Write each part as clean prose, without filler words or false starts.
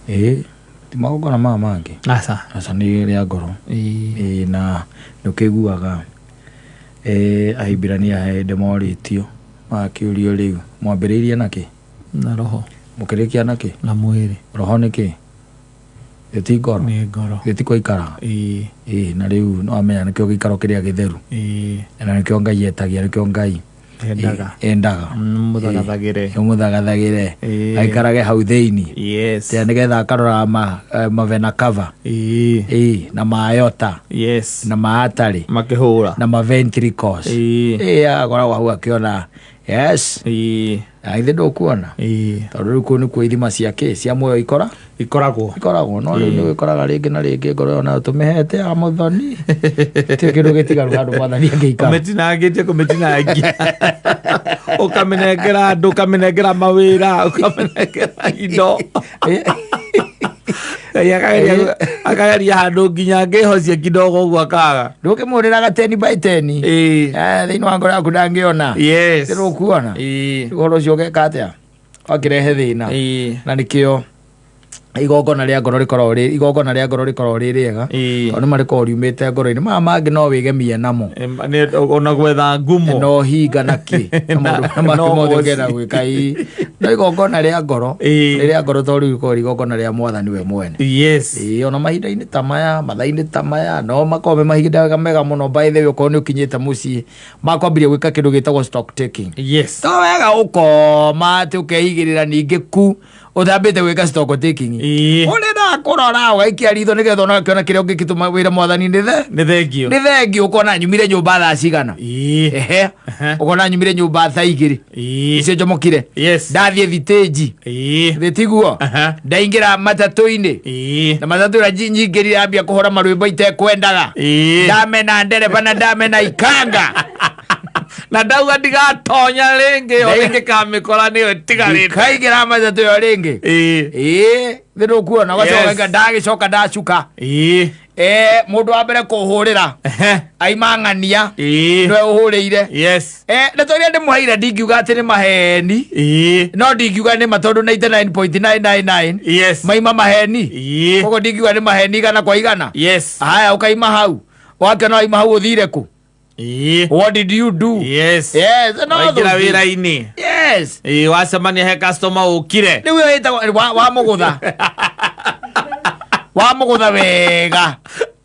Ĩĩ, ti magongona maya mangĩ. Aca. Aca, nĩ rĩa ngoro. Ĩĩ. Ĩĩ, na nĩ ũkĩiguaga Ahibirania he hĩndĩ morĩtio magakĩũrio, rĩu mwambĩrĩirie na kĩ? Na roho. Mũkĩrĩkia na kĩ? Na mwĩrĩ. Roho nĩ kĩ? Ĩ ti ngoro? Nĩ ngoro. Ĩ ti kwaikaraga? Ĩĩ. Ĩĩ, na rĩu nĩ wamenya nĩkĩo gĩikaro kĩrĩa gĩtheru. Ĩĩ. Na nĩkĩo Ngai etagia, nĩkĩo Ngai endaga. Endaga. Mũthagathagĩre. Mũthagathagĩre. Ĩĩ. Aikarage hau thĩinĩ. Yes. Tĩa nĩgetha akaroraga mavena cover. Ĩĩ. Ĩĩ, na mayota. Yes. Na maartery. Makĩhũra. Na ma ventricles. Ĩĩ. Ĩĩ, agakoragwo hau akĩona yes. Ĩĩ. Na ithe ndũkuona. Ĩĩ. Tondũ rĩu kũu nĩkuo ithima cia kĩ cia muoyo ikora ikoragwo. Ikoragwo. No rĩu nĩ wĩkoraga rĩngĩ na rĩngĩ ngoro ĩyo nayo tũmĩhete ya mũthoni, ti kĩndũ gĩtigaru handũ Mwathani angĩikara. Ũmĩtinangĩtie kũmĩtinangia, ũkamĩnengera andũ, ũkamĩnengera mawĩra, ũkamĩnengera indo. Ngai akageria handũ nginya angĩhocia kidogo ũguo akaga. Ndũkĩmũrĩraga 10 by 10. Ĩĩ. Thĩinĩ wa ngoro yaku ndangĩona. Yes. Ndĩrũkuona. Ĩĩ. Ũhoro ũcio ũgeka atĩa? Wakĩrehe thĩna. Ĩĩ. Na nĩkĩo igongona rĩa ngoro rĩkoragwo rĩ igongona rĩa ngoro rĩkoragwo rĩ rĩega. Ĩĩ. Tondũ nĩ marĩkoragwo riumĩte ngoro-inĩ. Maya mangĩ no wĩgemie namo. Ona gwetha ngumo. No hinga na kĩ na maũndũ marĩa mangĩ no mothe ũgoci. ũngĩenda gwĩka. Ĩĩ. No igongona rĩa ngoro, Ĩĩ. rĩrĩa ngoro to rĩu rĩkoragwo rĩ igongona rĩa Mwathani we mwene. Yes. Ĩĩ, ona mahinda-inĩ ta maya, mathaa-inĩ ta maya, no makorwo me mahinda mega mũno. By the way, okorwo nĩ ũkinyĩte mũciĩ, makwambirie gwĩka kĩndũ gĩtagwo stock taking. Yes. To wega ũkoma atĩ ũkeigĩrĩra ningĩ ku ũtambĩte gwĩka stock taking. Ĩĩ. Ũrenda kũrora ũgaikia ritho nĩgetha ona ũkĩona kĩrĩa ũngĩkĩtũma wĩra Mwathani nĩ the Nĩ thengio. Nĩ thengi. Ũkona nyumire nyũmba thaa cigana? Ĩĩ. Ehe. Ũkona nyumire nyũmba thaa 2. Ĩĩ. Icio njomokire. Yes. Ndathiĩ thitĩnji. Ĩĩ. Thĩtiguo. Ndaingĩra matatũ-inĩ. Ĩĩ. Na matatũ ĩrĩa nyingĩrire ambia kũhũra marwĩmbo itekwendaga. Ĩĩ. Ndamena ndereba na ndamena ikanga. Na ndauga ndigatonya rĩngĩ, o rĩngĩ kamĩkora nĩyo ĩtigarĩte. Ndikaingĩra matatũ ĩyo rĩngĩ. Ĩĩ. Ĩĩ, thĩ ndũkuona ũgacoka. Ndagĩcoka ndacuka. Ĩĩ. Mũndũ wa mbere kũhũrĩra aima ng'ania. Ĩĩ. Nĩwe ũhũrĩire. Yes. Ndeto iria ndĩmũheire, ndingiuga atĩ nĩ maheni. Ĩĩ. No ndingiuga nĩ ma, tondũ 99.999 Yes. maima maheni. Ĩĩ. Koguo ndingiuga nĩ maheni 100%. Yes. Haya, ũkaima hau, wakĩona waima hau, ũthire kũ? Ĩĩ. What did you do? Yes. Yes, no waingĩra thũki. wĩra-inĩ. Yes. Ĩĩ, wacemania he customer ũkire. Rĩu ĩyo ĩtagwo wa mũgũtha, wa mũgũtha wega.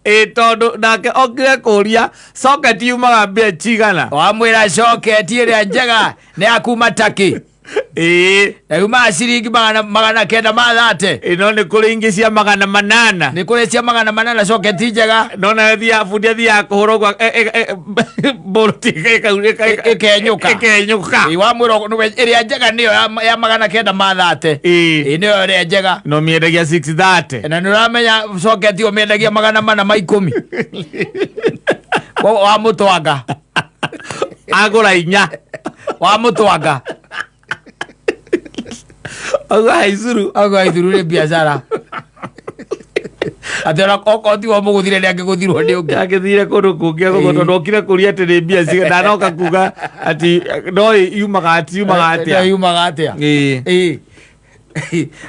Ĩĩ, tondũ nake okire kũria socket yumaga mbia cigana. Wamwĩra coketi ĩrĩa njega nĩ ya kuma Taki. Ĩĩ. Na yumaga ciringi 930. Ĩno nĩ kũrĩ ingĩ cia 800. Nĩ kũrĩ cia 800, coketi njega. No nayo thiaga bundi athiaga kũhũra ũguo mbũrũti ĩkenyũka. Ĩkenyũka. Ĩ, wamwĩra nĩwe ĩrĩa njega nĩyo ya 930. Ĩĩ. Ĩ, nĩyo ĩrĩa njega. No mĩendagia 630. Na nĩ ũramenya coketi ũmĩendagia 410. Wa mũtwanga. Agũra inya. Wa mũtwanga. Auga haicuru. Auga ithuru nĩ biacara, atĩ ona okorwo tiwe mũgũthire nĩ angĩgũthirwo nĩ ũngĩ. Agĩthire kũndũ kũngĩ agũthwo, tondũ okire kũria atĩ nĩ mbia cigana, ndanoka kuga atĩ no yumaga atĩ yumaga No atĩa. yumaga atĩa. Ĩĩ. Ĩĩ.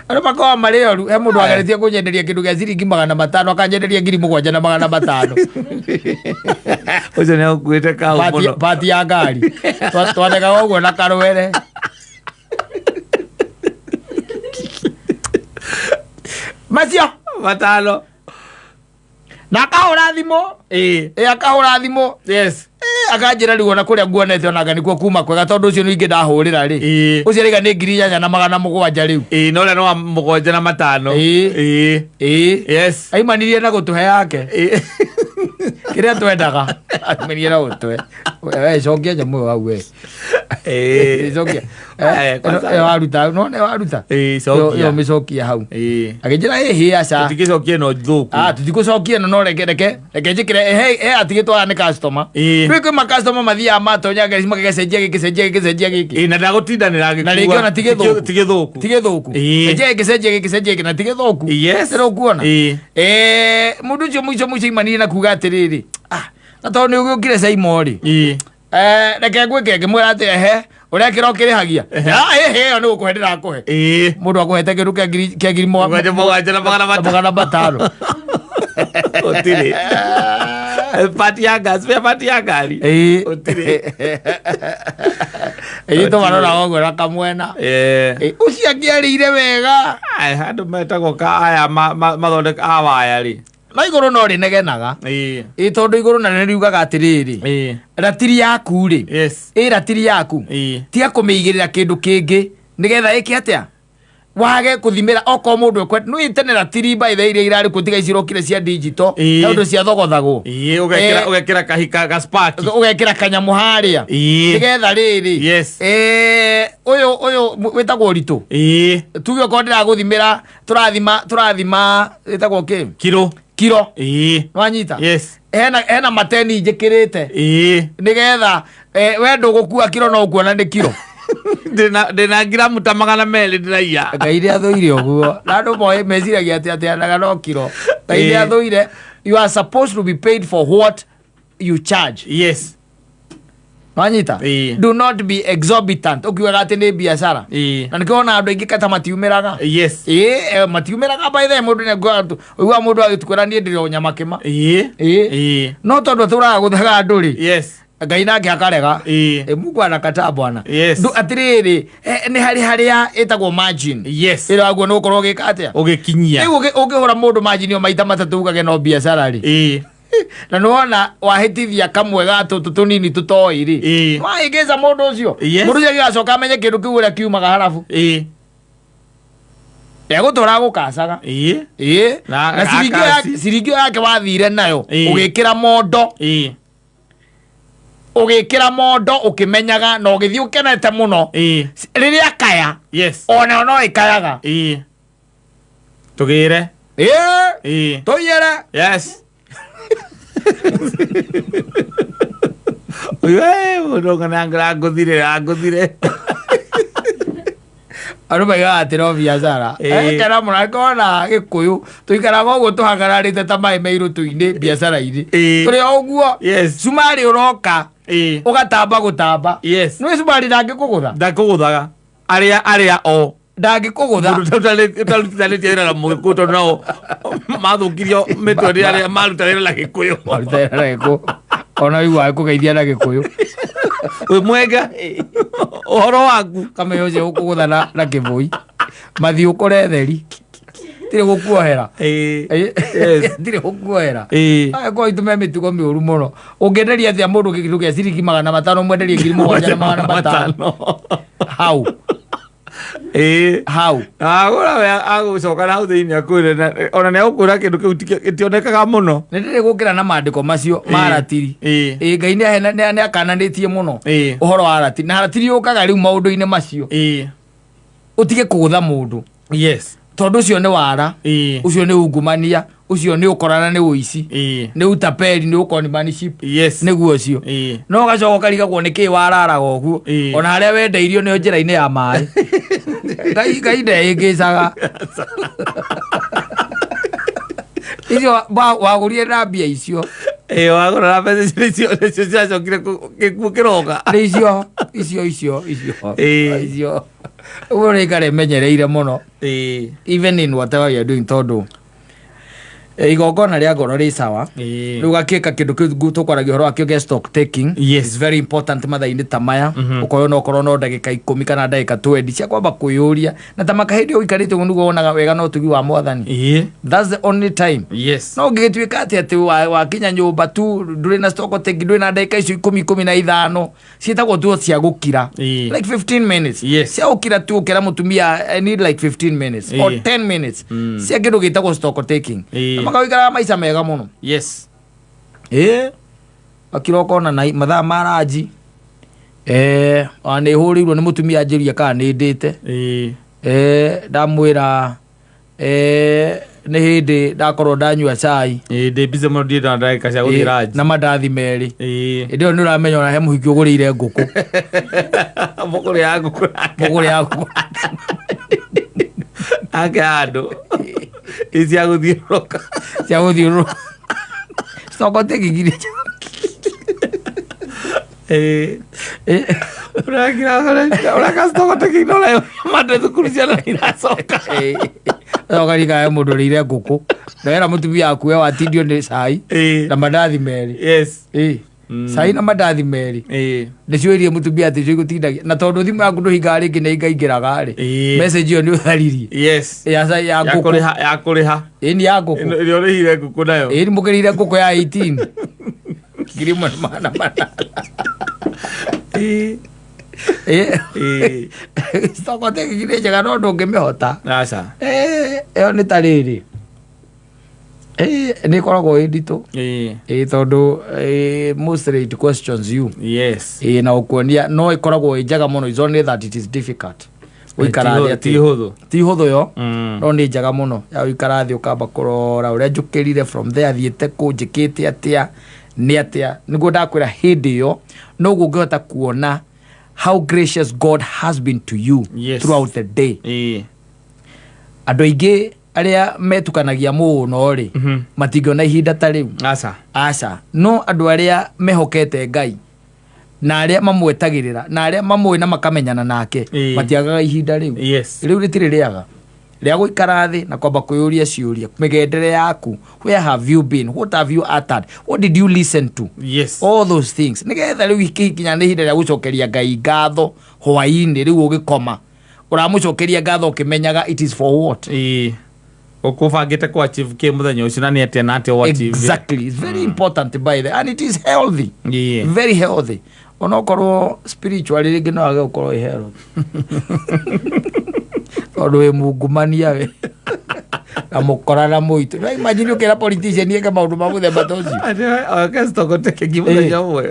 Andũ makoragwo marĩ oru. He mũndũ wageretie kũnyenderia kĩndũ gĩa ciringi 500, akanyenderia 7500. Ũcio nĩ agũkuĩte kau mũno. Pati ya ngari. Twathekaga ũguo na karwere macio. Matano. Na akahũra thimũ. Ĩĩ. Ĩ, akahũra thimũ. Yes. Ĩ, akanjĩra rĩu ona kũrĩa nguonete onanga nĩkuo kuma kwega, tondũ ũcio ningĩ ndahũrĩra rĩ, Ĩĩ. ũcio rĩga nĩ 8700 rĩu. Ĩĩ, no ũrĩa nĩ wa 75. Ĩĩ. Ĩĩ. Ĩĩ. Yes. Aimanirie na gũtũhe yake. Ĩĩ. Kĩrĩa twendaga aimanirie na gũtũhe. We cokia nyamũ ĩyo hau we. Ĩĩ. Cokia. Eh, kwanza- Ĩyo waruta, no nĩ waruta. Ĩĩ, cokia. Ĩyo mĩcokia hau. Ĩĩ. Akĩnjĩra ĩhĩ aca. Tũtingĩcokia ĩno thũku. Ah, tũtigũcokia ĩno, no reke reke reke njĩkĩre he atigĩtwara nĩ customer. Ĩĩ. Rĩu kwĩ ma customer mathiaga matonya ngari magĩcenjia gĩkĩ, cenjia gĩkĩ, cenjia gĩkĩ. Ĩĩ, na ndagũtindanĩra agĩkua. Na rĩngĩ ona ti gĩthũku. Ti gĩthũku. Ti gĩthũku. Ĩĩ. Cenjia gĩkĩ, cenjia gĩkĩ, cenjia gĩkĩ, na ti gĩthũku. Yes. Nĩ ũkuona. Ĩĩ. Mũndũ ũcio mũico mũico imanire na kuga atĩrĩrĩ, ah, na tondũ nĩ ũgĩũkire Caimo rĩ, Ĩĩ. Reke ngwĩke. Ngĩmwĩra atĩ ehe, Ũrĩa kĩro kĩrĩhagia. Ĩhĩ, ĩyo nĩ gũkũhe ndĩrakũhe. Mũndũ akũhete kĩndũ kĩa ngiri kĩa ngiri 7 7 na 500. 500. Gũtirĩ pati ya ngari, spare part ya ngari. Gũtirĩ. Ĩĩ, tũmarora ũguo na kamwena. Ũcio angĩarĩire wega. Ai, andũ metagwo ka aya mathondeka a waya rĩ. No igũrũ no rĩnegenaga. Ĩĩ, tondũ igũrũ na nĩ riugaga atĩrĩrĩ, ratiri yaku rĩ, ĩ ratiri yaku, tiga kũmĩigĩrĩra kĩndũ kĩngĩ nĩgetha ĩke atĩa, wage kũthimĩra okorwo mũndũ ekwenda. Nĩ tene ratiri by the iria irarĩ kuo tiga icirokire cia digital, tondũ ciathogothagwo. Ũgekĩra ũgekĩra kahika gaspaki. Ũgekĩra kanyamũ harĩa nĩgetha rĩrĩ, ũyũ wĩtagwo ũritũ, tuge okorwo ndĩragũthimĩra, tũrathima tũrathima ĩtagwo kĩ? Kiro. Kiro. Nwanyita? Yes. Hena mateni njĩkĩrĩte nĩgetha we ndũgũkua kiro no ũkuona nĩ kiro. Ndĩna ngiramu ta 200 ndĩraiya. Ngai nĩ athũire ũguo, na andũ moĩ meciragia atĩ ateanaga no kiro. Ngai nĩ athũire. You are supposed to be paid for what you charge. Nwanyita? Do not be exorbitant ũkiugaga atĩ nĩ biacara. Na nĩkĩo wona andũ aingĩ kata matiumĩraga. Ĩĩ, matiumĩraga. By the way, mũndũ nĩ ũiguaga mũndũ agĩtukwĩra, "Niĩ ndĩrĩ o nyamakĩma." Ĩĩ. No tondũ atũraga gũthaga andũ rĩ, Ngai nake akarega. Mungu anakataa bwana. Atĩrĩrĩ, nĩ harĩ harĩa ĩtagwo margin. Ĩrĩa waguo nĩ gũkorwo ũgĩka atĩa? Ũgĩkinyia. Rĩu ũngĩhũra mũndũ margin o maita matatũ ugage no biacara rĩ, na nĩwona wahĩtithia kamwe ga tũtũ tũnini tũtoĩ rĩ, wahĩngĩca mũndũ ũcio. Mũndũ ũcio agĩgacoka amenye kĩndũ kĩu ũrĩa kiumaga harabu, egũtũra gũkacaga. Ĩĩ. Na ciringi ĩyo ciringi ĩyo yake wathire nayo, ũgĩkĩra mondo, ũgĩkĩra mondo ũkĩmenyaga na ũgĩthiĩ ũkenete mũno. Rĩrĩa kaya, onayo no ĩkayaga. Tũgĩre. Ĩĩ. Tũiyĩre. Yes. Ũyũ, mũndũ ũng'ana ngũthire angũthire. Andũ maigaga atĩ no biacara. Kena mũno angĩkorwo Gĩkũyũ tũikaraga ũguo tũhagararĩte ta maĩ me irũtũ-inĩ biacara-inĩ. Tũrĩ o ũguo. Cumarĩ ũroka, ũgatamba gũtamba. Nĩ cumarĩ ndangĩkũgũtha. Ndakũgũthaga arĩa arĩa o Ndangĩkũgũtha. Mũndũ ũtarutithanĩtie wĩra na Mũgĩkũyũ, tondũ nao mathũkirio mĩtwe nĩ arĩa maruta wĩra na Gĩkũyũ. Maruta wĩra na Gĩkũyũ, ona ũiguaga kũgeithia na Gĩkũyũ. Wĩ mwega, ũhoro waku? Kamenya ũcio ũkũgũtha na kĩbũi mathiĩ ũkore theri tirĩ gũkuohera. Ndirĩ gũkuohera. Kwa itume mĩtugo mĩũru mũno. Ũngĩenderia atĩa mũndũ kĩndũ kĩa ciringi 500, mwenderie 7500? Hau. Hau. Agũra we agũcoka na hau thĩinĩ akwĩre ona nĩ agũkwĩra kĩndũ kĩu gĩtionekaga mũno. Nĩ ndĩrĩ gũkĩra na mandĩko macio ma ratiri. Ĩĩ, Ngai nĩ akananĩtie mũno ũhoro wa ratiri, na ratiri yũkaga rĩu maũndũ-inĩ macio. Ũtige kũgũtha mũndũ, tondũ ũcio nĩ wara, ũcio nĩ ungumania, ũcio nĩ ũkorana, nĩ ũici, nĩ utapeli, nĩ ũkonimanship. Nĩguo ũcio. No ũgacoka ũkarigagwo nĩ kĩĩ wararaga ũguo. Ona harĩa wendeirio nĩo njĩra-inĩ ya maĩ. Ngai ndehĩngĩcaga. Icio wagũrire na mbia icio. Ĩĩ, wagũra na mbeca icio nĩcio ciacokire gĩkuũ kĩroka. Nĩ icio icio icio icio. Icio ũguo nĩ ikare menyereire mũno, even in whatever you are doing, tondũ igongona rĩa ngoro rĩ sawa. Rĩu gakĩka kĩndũ kĩu tũkwaragia ũhoro wakĩo gĩa stock taking is very important mathaa-inĩ ta maya. Ũkoywo no ũkorwo no ndagĩka 10 kana ndagĩka 20 cia kwamba kwĩyũria na ta maka hĩndĩ ĩyo ũikarĩte ũguo nĩguo wonaga wega na ũtugi wa Mwathani. That's the only time. No ũngĩgĩtuĩka atĩ wakinya nyũmba tu, ndũrĩ na stock taking, ndũrĩ na ndagĩka icio 10, 15 ciĩtagwo tu cia gũkira, like 15 minutes cia gũkira tu, ũkera mũtumia, "I need like 15 minutes or 10 minutes cia kĩndũ gĩtagwo stock taking." Na makawĩikaraga maica mega mũno. Ĩĩ, akira ũkona na mathaa ma ranji, ona nĩ hũrĩirwo nĩ mũtumia anjĩria kana nĩ ndĩte. Ndamwĩra nĩ hĩndĩ ndakorwo ndanyua cai. Ĩĩ, ndĩ busy mũno, ndirĩ na ndagĩka cia gũthiĩ ranji. Na mandathi merĩ. Hĩndĩ ĩyo nĩ ũramenya ona he mũhiki ũgũrĩire ngũkũ. Mũgũrĩ ya ngũkũ nake. Mũgũrĩ ya ngũkũ. Ake andũ ĩ cia gũthiũrũrũka. Cia gũthiũrũrũka, stock taking. Ĩĩ. Ũreka stock taking na ũreka mande thukuru ciana iracoka. Coka rikae mũndũ ũrĩire ngũkũ na wera mũtumia waku we watindio nĩ cai na mandathi merĩ. Ĩ, cai na mandathi merĩ nĩcio iria mũtumia atĩ icio igũtindagia, na tondũ thimũ yaku ndũhingaga rĩngĩ nĩ ingaingĩraga rĩ, message ĩyo nĩ ũtharirie ya ya ya ngũkũ. Kũrĩha ya kũrĩha. Ĩ, nĩ ya ngũkũ. Ĩno ĩrĩa ũrĩhire ngũkũ nayo. Ĩ, mũkĩrĩire ngũkũ ya 18 1400. Ĩ. Stock taking nĩ njega no ndũngĩmĩhota. Aca. Ĩyo nĩ ta rĩrĩ, nĩ ĩkoragwo ĩ nditũ. Ĩ, tondũ mostly it questions you. Ĩ, na ũkuonia no ĩkoragwo ĩ njega mũno, it's only that it is difficult gũikara thĩ Ti hũthũ. Ti hũthũ yo, no nĩ njega mũno ya gũikara thĩ ũkamba kũrora ũrĩa njũkĩrire, from there thiĩte kũ, njĩkĩte atĩa, nĩ atĩa, nĩguo ndakwĩra hĩndĩ ĩyo noguo ũngĩhota kuona how gracious God has been to you throughout the day. Andũ aingĩ arĩa metukanagia mũno rĩ, matingĩona ihinda ta rĩu. Aca. Aca, no andũ arĩa mehokete Ngai na arĩa mamwetagĩrĩra na arĩa mamũĩ na makamenyana nake, matiagaga ihinda rĩu. Rĩu rĩtirĩ rĩaga rĩa gũikara thĩ na kwamba kwĩyũria ciũria mĩgendere yaku: where have you been, what have you uttered, what did you listen to? All those things, nĩgetha rĩu ikinya nĩ ihinda rĩa gũcokeria Ngai ngatho hwaĩ-inĩ rĩu ũgĩkoma, ũramũcokeria ngatho ũkĩmenyaga it is for what. Ĩĩ, ũkũbangĩte kũ achieve kĩ mũthenya ũcio na nĩ atĩa na atĩa ũ achieve. Exactly, it's very important by the and it is healthy, very healthy, onokorwo spiritually rĩngĩ no age gũkorwo ĩ healthy tondũ wĩ mungumania we na mũkora na mũitũ. No imagine ũkĩra politician eke maũndũ ma mũthemba ta ũcio. Ake stock taking mũthenya ũmwe.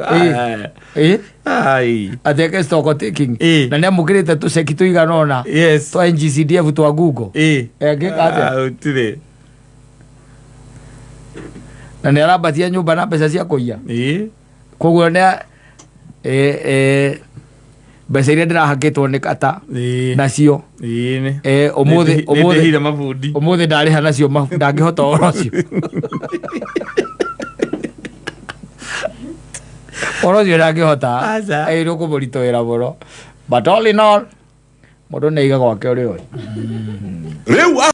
Ĩ. Ai. Atĩ eke stock taking na nĩ amũkĩrĩte tũceki tũigana ũna twa NGCDF twa Google. Angĩka atĩa? Ah, ũtirĩ. Na nĩ arambatia nyũmba na mbeca cia kũiya. Koguo nĩ mbeca iria ndĩrahakĩtwo nĩ kata nacio. Ĩĩ, nĩ. Ũmũthĩ ũmũthĩ Nĩndĩhire mabundi. Ũmũthĩ ndarĩha nacio ndangĩhota ũhoro ũcio, ũhoro ũcio ndangĩhota. Aca. Ĩ, nĩ ũkũmũritũhĩra mũno, but all in all mũndũ nĩ aiga gwake ũrĩa ũĩ. Rĩu.